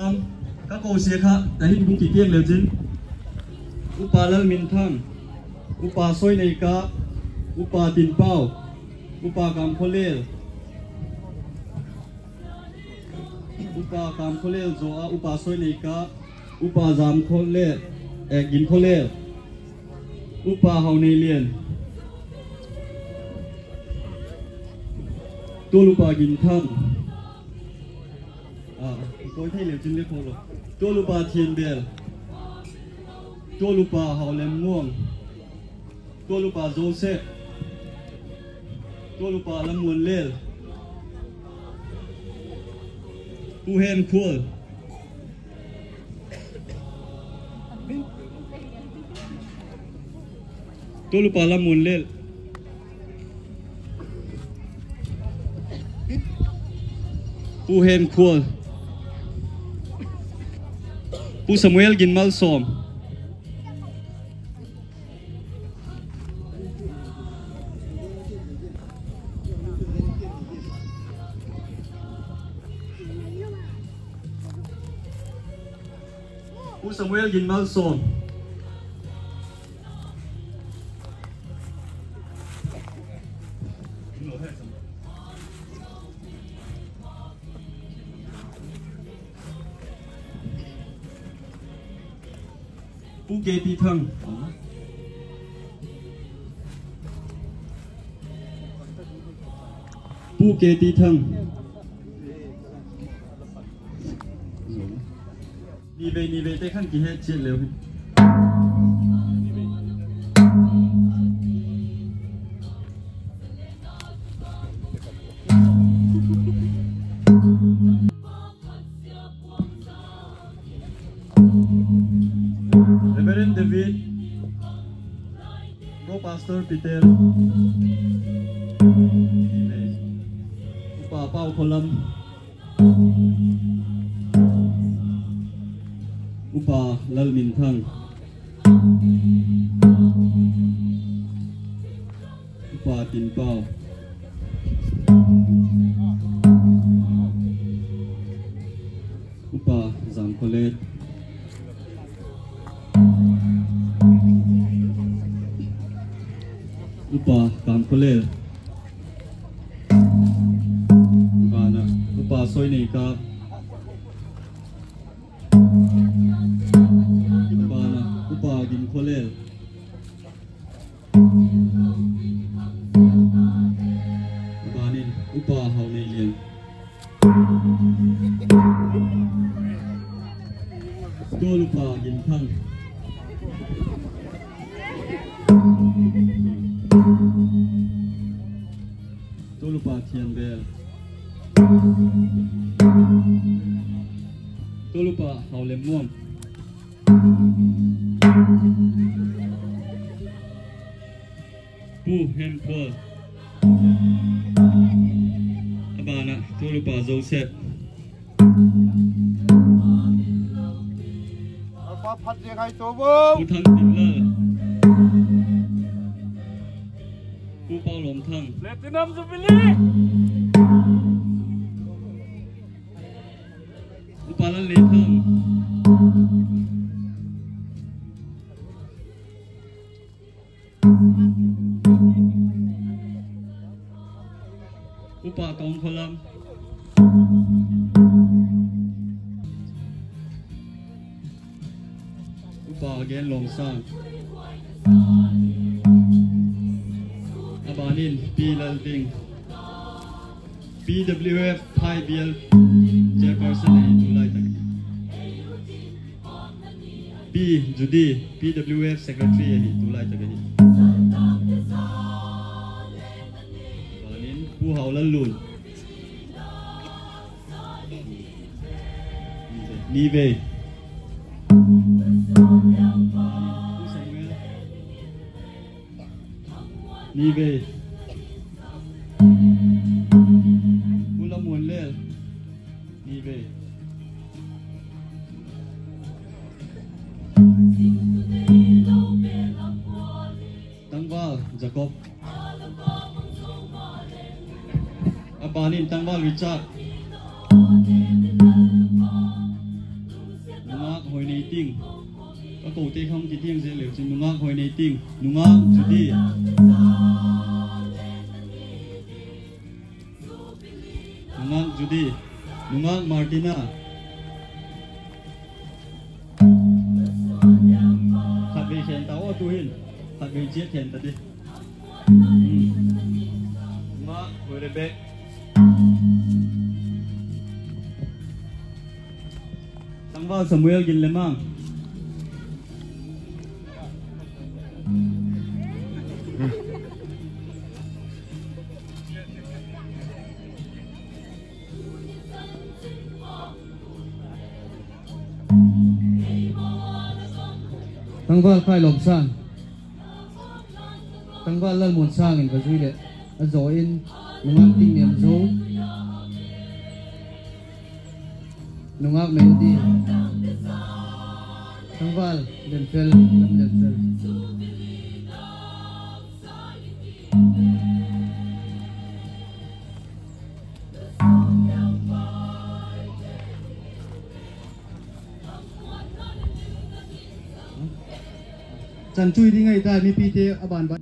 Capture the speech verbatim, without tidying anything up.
Ka kosia kha, tahin bu kitiang leu chin. Upa Lalminthang, Upa Soineikap, Upa Tinpau, Upa Kamkhawlel, Upa Kamkhawlel zaw a Upa Soineikap, Upa Zamkhawlel, eh, Ginkholel, Upa Hauneilian, tual Upa Ginthang, a, koi thei leu chin le kho lo, tual Upa Thianbel, tual Upa Haulemmuang, tual Upa Joseph, tual Upa Lammuanlel, Pu Henkhual, tual Upa Lammuanlel, Pu Henkhual, Pu Samuel Ginmalsawm, Pu Samuel Ginmalsawm, Pu K T Thang, Pu K T Thang, nivei nivei te khan kihet chiat leu hi. Reverend David, Pro Pastor Peter, Upa Paukholam, Upa Lalminthang, Upa Tinpau, Upa Zamkhawlel, Upa Kamkhawlel, bana Upa Soineikap, bana Upa Ginkhawlel, banin Upa Hauneilian, tual Upa Ginthang, tual Upa Thianbel, tual Upa Haulemmuang, Pu Henkhual, a ban ah tual Upa Joseph, Pu Thangtinlal, Pu Paulawmthang, Platinum Jubilee, Upa Lalneithang, Upa Tawngkholam, Upa Genlawngsâng, a ban in Pi Lalding, P W F Phaibial chairperson ahi tulai tak hi. Pi Judy, P W F secretary ahi tulai tak ahi. Ban in Pu Haulalun, nivei, nivei, Pu Lammuanlel, nivei, Tangval Jacob, a ban in Tangval Richard, Hoineiting. Ka kote kham kitiang zia leu chin, nungâk Hoineiting, nungâk Judy. Nungâk Judy, nungâk Martina. Khatvei khen ta aw tu'hin, khatvei chiat khen ta di. Nungâk Hoirebek. Tangval Samuel Ginlemang. Tangval Khailawmsâng. Tangval Lalmuansâng in va zui leh a zaw in, nungâk Tingniamzo. Nungâk Melody. Tangval Lenfel, Lam Lenfel. Chan chui ding ahi ta, mipite a ban ban.